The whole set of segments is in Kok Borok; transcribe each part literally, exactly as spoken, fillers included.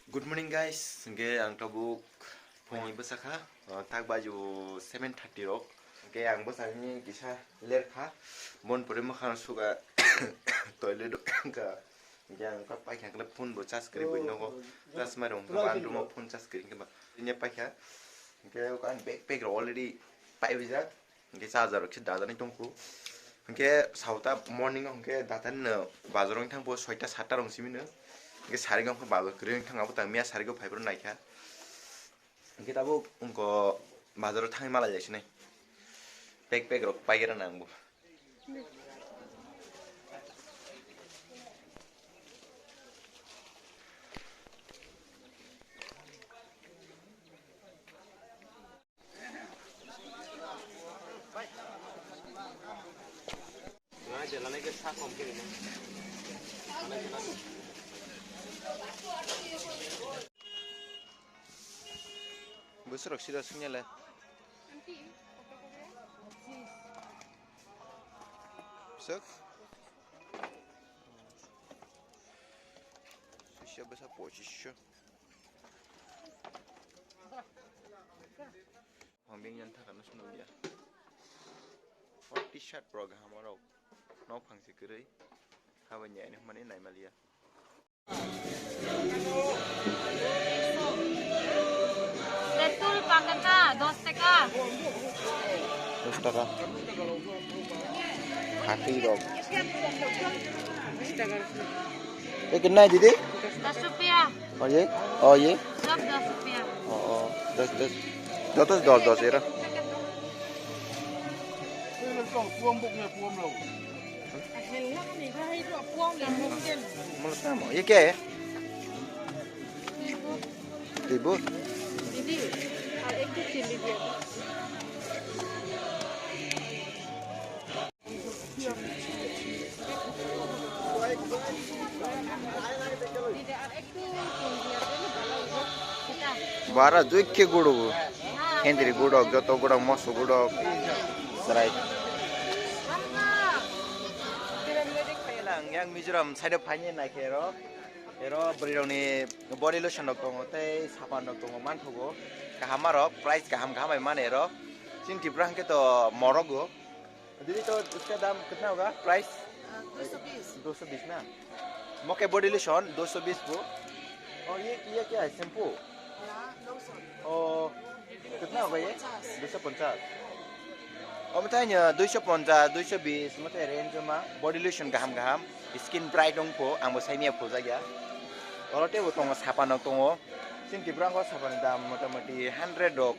Good morning guys, hingke ang tabuk phungni bwsa kha, uh, tak baji bo seven thirty rok. Hingke ang bwsani kisa ler kha, bon pore mwkhang suga toilet rok kha. Hingke ang kha paikha khle phone bo charge kwrwi bo nogo. Charge mai rong kha ba ang room o phone charge kwrwi hingke ba. Hingke paikha. Hingke ang backpack rok already paiwijak. Hingke charger rok se dajaknai tongkhu. Hingke sauta morning o hingke datani no bazar o thangkhu soita satta rok simi no. Hingke saring o bazar kwrwi wng thang abo tang miya saring o phaiphuru naikha. Hingke tabuk wngkha bazar o thangwi malai lai sinai. Backpack rok paigera na ang bo. Bwswk rok sida swngya le. Bwswk? Sisa bwsa pochis so. Ang beng yan thaka no swnam ya. O t-shirt rok kaham rok. Nok phang se kwrwi. Habo nyai ni hwnmani nai maliya. Tetul pakata dos taka. Dos taka. Hati rok. Dos taka. Ye kitna hai didi? Dos rupiya. Aur ye? Aur ye? Sab dos rupiya. Oh, oh. Dos, dos. Joto dos, dos era. Molo tamo. Ye kya hai? Tibur. Didi, aur ek dui chili diya. Bara juikke gudu. Hendri gudok, joto gudok, moso gudok. Serai. Yang Mizoram side of Phaini naikhe ro. Ero bwrwi rokni body lotion rok tongo tei sapan rok tongo manthogo. Kaham arok, price kaham kaham bai mano ero. Chini Tripura hwnkhe to morogo. दीदी, तो इसका दाम कितना होगा? प्राइस? दो सौ बीस। दो सौ बीस ना? मोके बॉडी लोशन दो सौ बीस को। और ये, ये क्या है, शैम्पू? हाँ, दो सौ। और कितना होगा ये? दो सौ पचास। O mothe ani dui sho ponchas, dui sho bis mothe range ma body lotion kaham kaham, skin bright wngkho, ang bo saimia phuljakya. Oro teibo tongo, sapan rok tongo. Chini Tripura o sapan ni dam motamoti hundred rok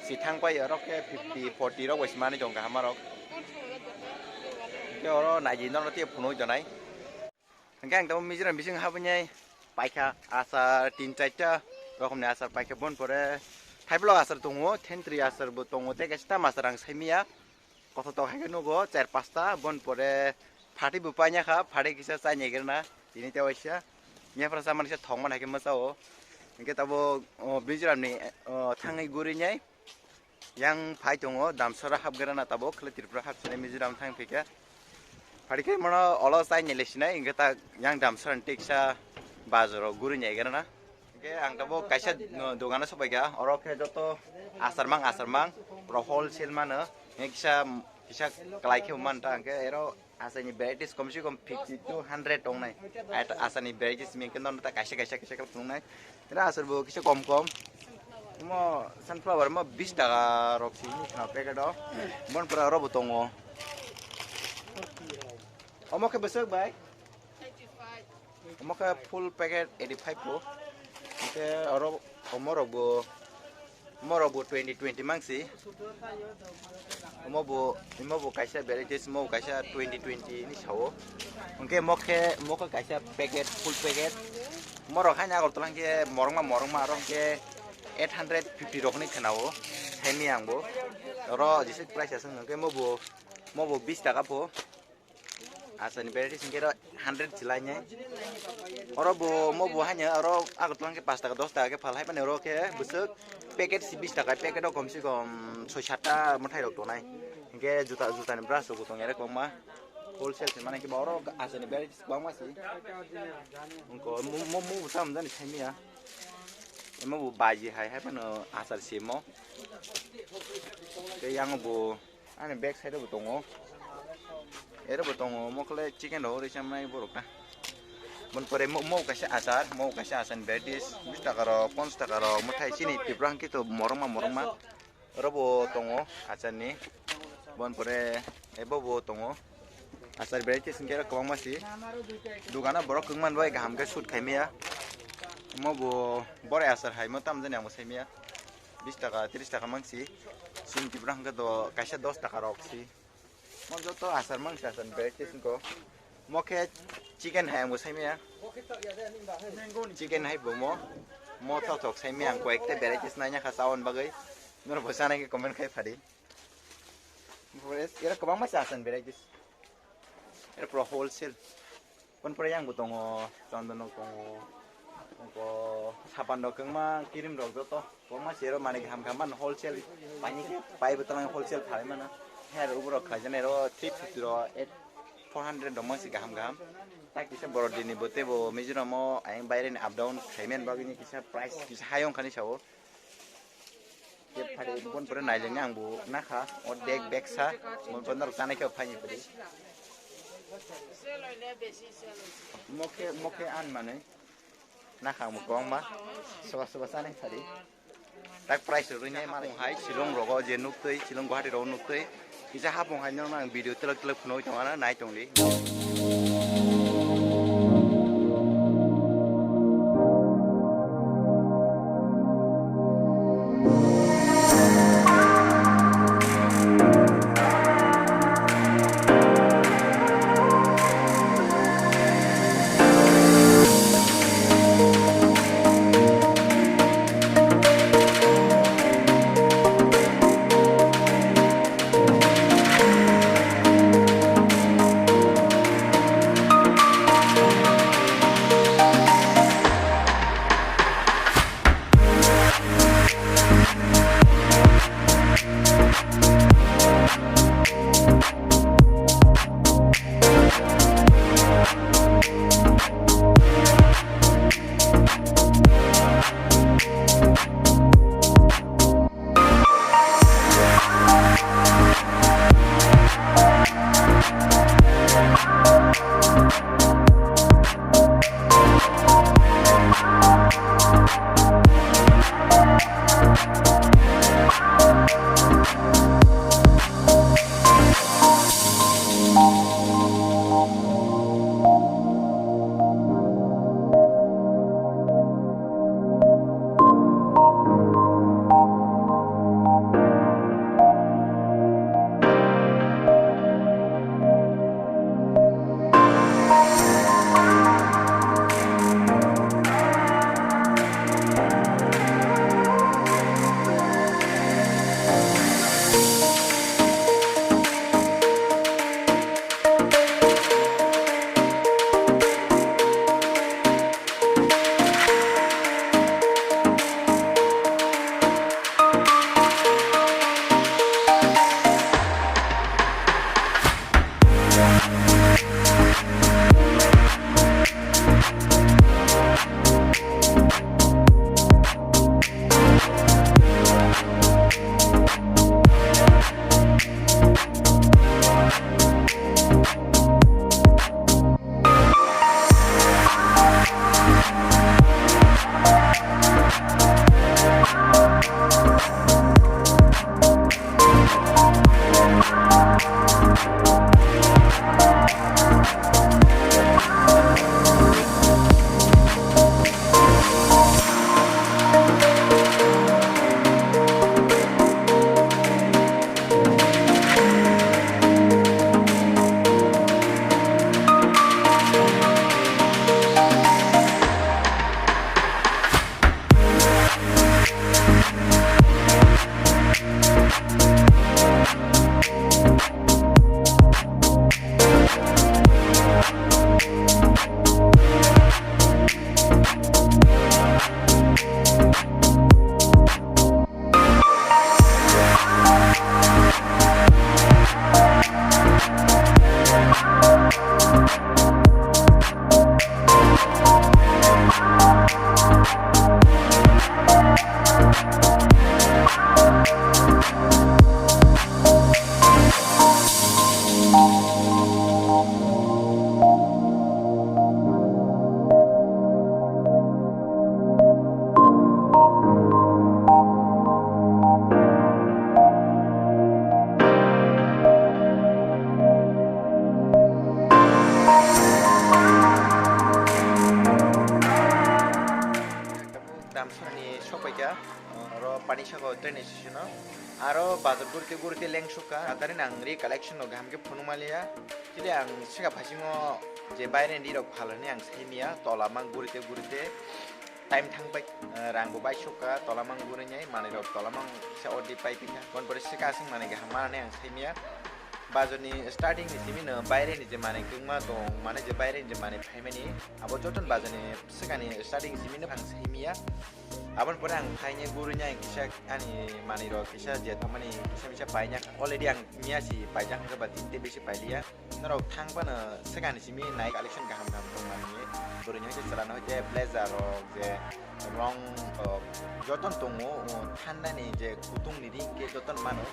si thang pai, oro khe fifty, forty rok bai se manwi tongo kaham rok. Khe oro naidi norok tei phunuk tonai. Hingke ang tabuk Mizoram bising habwi nai paikha, achar tin charta rokomni achar paikha, bon pore thaiplok achar tongo, thentwrwi achar bo tongo, tei kaisa tam achar ang saimanya, kothotok hai khe nugo char pasta, bon pore phatwi bo painakha, phatwi kisa chainai gana tini tei waisa, yaphra chamani kisa thokmani hai khe mwchao, hingke tabuk o Mizoramni o thangwi guri nai. Yang phai tongo, Damsara hapgera na tabuk, khle Tripura hapsini Mizoram thang phikha. Phari khe mano olo chai ni lesinai, hingke ta yang Damsara ni teksa bazaro guri ni egera na. Hingke ang tabuk kaisa, no, dogano sopaikha, oro khe joto asarmang, asarmang, oro wholesale mano, hingke kisa, kisa kalai khe manta, hingke ero Asani varieties kom se kom fifty to hundred tongnai. Ai ta asani varieties ming khe nono ta kaisa kaisa kaisa khe tongnai. Tera asar bo kisa kom kom. Mo sunflower mo bis taka rok si ni khna packet o. Bon pura oro bo tongo. Omo khe besok bai? Omo khe full packet eighty five bo. Hingke oro omo rok bo, omo rok bo twenty twenty mangsi. Omo bo, omo bo kaisa varieties, omo bo kaisa twenty twenty ni sao. Hingke omo khe, omo khe kaisa packet, full packet. Omo rok haino Agartala hingke morongma, morongma aro hingke eight hundred fifty rok hinui khna o. Saimanya ang bo. Oro jesa price aswk hingke omo bo, omo bo bis taka pho. Asani varieties hingke oro hundred chilai ne. Oro bo mo bo haino oro Agartala hingke pash taka dos taka khe phalai mani oro khe bwswk packet si bis taka packet o kom se kom soi sat ta mwtai rok tongnai. Hingke juta, juta ni brush rok bo tongo ere kwbangma. Wholesale se mane hingke bo oro asani varieties kwbangma se. Hingke mo, mo, mo bo tam jani saimanya. Emo bo baji hai hai phano achar simo. Tei yang bo ani back side bo tongo. Ero bo tongo, mokle chicken rok ri chamnai borok na. Bon pore mo, mo kaisa achar, mo kaisa achar ni varieties, bis taka rok, ponchas taka rok, mwtai chini Tripura hwnkhe to morongma morongma. Oro bo tongo achar ni. Bon pore ebo bo tongo. Achar varieties hwnkhe oro kwbangma si. Dugano borok kwngma bai kaham khe shoot khaimaya. Omo bo borai achar hai mo tamjani ang bo saimaya. Bis taka, tris taka mangsi. Chini Tripura hwnkhe do kaisa dos taka rok si. Mo joto achar mangsi achar ni varieties wngkho. Mo khe chicken hai ang bo saimaya. Chicken hai bo mo. Mo tok tok saimaya ang koyekta varieties naina kha chawan bagwi. Norok bo chanai khe comment khai phadi. Ero kwbangma se achar ni varieties. Ero pura wholesale. Kon pore yang bo tongo, chondon rok tongo, tongo sapan rok kwbangma, cream rok joto kwbangma se ero manwi kaham kaham mano wholesale paini khe pai bo twlang wholesale phalai mano. Hair uborok khlaijana ero three fifty rok, eight, four hundred rok mangsi kaham kaham. Tak kisa borok dini bo teibo Mizoram o ayang baire ni up down khlai mani bagwi ni kisa price kisa high wngkha ni sao. Khe phari bon pore nailengni ang bo nakha, o dek beksa, bon pore norok chanai khe phaini phari. Mokhe, mokhe an manwi nakha ang bo kwbangma, soba soba chanai phari. Tak price rwini mani hai Shillong rogo je nuktwi, Shillong Guwahati rogo nuktwi. Kisa hapung hai norokno ang video twlak twlak phunugwi tongmano nai tongdi. Ani sopaikha, oro Panisagar train station o. Aro bazar gurite gurite lengsukha. Adani ang recollection no gaham khe phunuk maliya. Chili ang sika phasingo je baire ni rok phalani ang saimiya, tola mang gurite gurite. Time thangbai, eh, rang bo baisukha, tola mang gurinai, manwi rok tola mang kisa ordi pai pika. Bon pore sika aswk manwi gaham manani ang saimiya. Bazar ni starting ni simi no baire ni je manwi kwngma tong, mane je baire ni je manwi phaimani, abo joto ni bazar ni swkang ni starting simi no ang saimiya. Aboni pore ang phaini gurui nai kisa ani manwi rok kisa je tongmani kisa misa paina already ang miya si paijak hwnkhe ba tinte bisi pailiya. Norok thang phano swkang ni simi nai collection kaham kaham tong mani. Bwrwi ni hoite chwla ni hoite blazer rok je rong rok joto no tongo, o thanda ni je kutung ni ring khe joto no mano.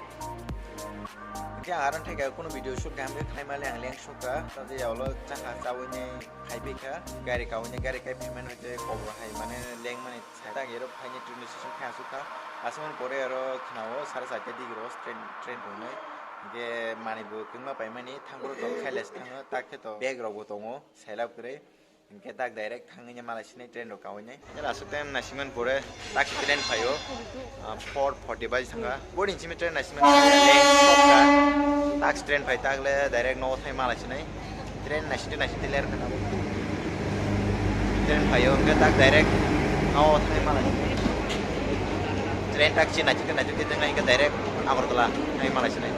Hwnkhe ang aro thai kha kuno video shoot kaham khe khlai male ang leng sukha, tei ulo chakha chawi nai. Hai bai kha, gari kawi ni gari kai phaimani hoite kobor hai mane lengmani sai tak ero phaini train station khai asuk kha. Aswkmani pore aro khwnao sara chaita digi ro train, train tongnai. Hwnkhe manwi bo kwngma paimani thangphuru to khailai se thango, tak khe to bag rok bo tongo, sailab kwrwi. Hwnkhe tak direct thangwi mala sinai train rok kawi nai. Hwnkhe aswk time naisingmani pore tak train phaio, ah, four forty baji thangkha. Boarding simi train naisingmani pore leng stop kha. Tak train phai tak le direct nogo thai mala sinai. Train naisingte naisingte ler kha. Train phaio hwnkhe tak direct nogo thai mala sinai. Train tak si naisingte naisingte thangkha hwnkhe direct Agartala thai mala sinai.